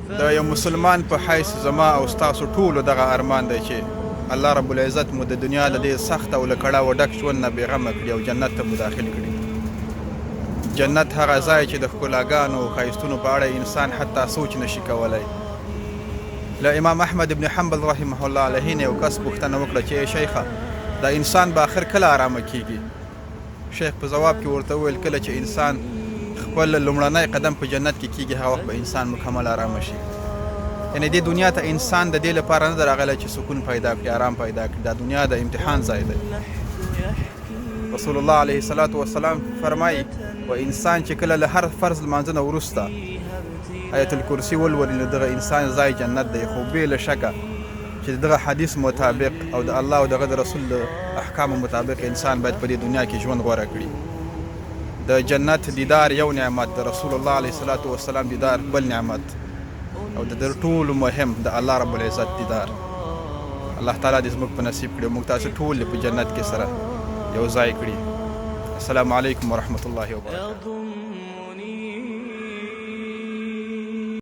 د یو مسلمان په حیث زما او ستاسو ټولو دغه ارمان دی چې الله رب العزت مو د دنیا له دې سخت او له کړاوه ډک ژوند نه بېغمه کړي او جنت ته مو داخل کړي. جنت هغه ځای چې د ښکلاګانو او ښایستونو په اړه انسان حتی سوچ نه شي کولای. له امام احمد ابن حنبل رحمه الله علیه نه یو کس پوښتنه وکړه چې ای شیخه، دا انسان به اخر کله ارامه کیږي؟ شیخ په ځواب کې ورته وویل، کله چې انسان خپل لومړنی قدم په جنت کې کیږي هغه وخت به انسان مکمل آرامه شي. یعنی دې دنیا ته انسان د دې لپاره نه راغلی چې سکون پیدا کړي، آرام پیدا کړي. دا دنیا د امتحان ځای دی. رسول الله علیه الصلاة والسلام فرمایي، و انسان چې کله له هر فرض لمانځه نه وروسته آیت الکرسي ولولي نو دغه انسان ځای جنت دی. خو بې له شکه چې د دغه حدیث مطابق او د الله او د هغه د رسول د احکامو مطابق انسان باید په دې دنیا کې ژوند غوره کړي. د جنت دیدار یو نعمت، د رسول الله علیه الصلاة والسلام دیدار بل نعمت، او د تر ټولو مهم د الله رب العزت دیدار. الله تعالی دې زموږ په نصیب کړي او موږ تاسو ټول په جنت کې سره یو ځای کړي. السلام علیکم ورحمت الله وبرکاته.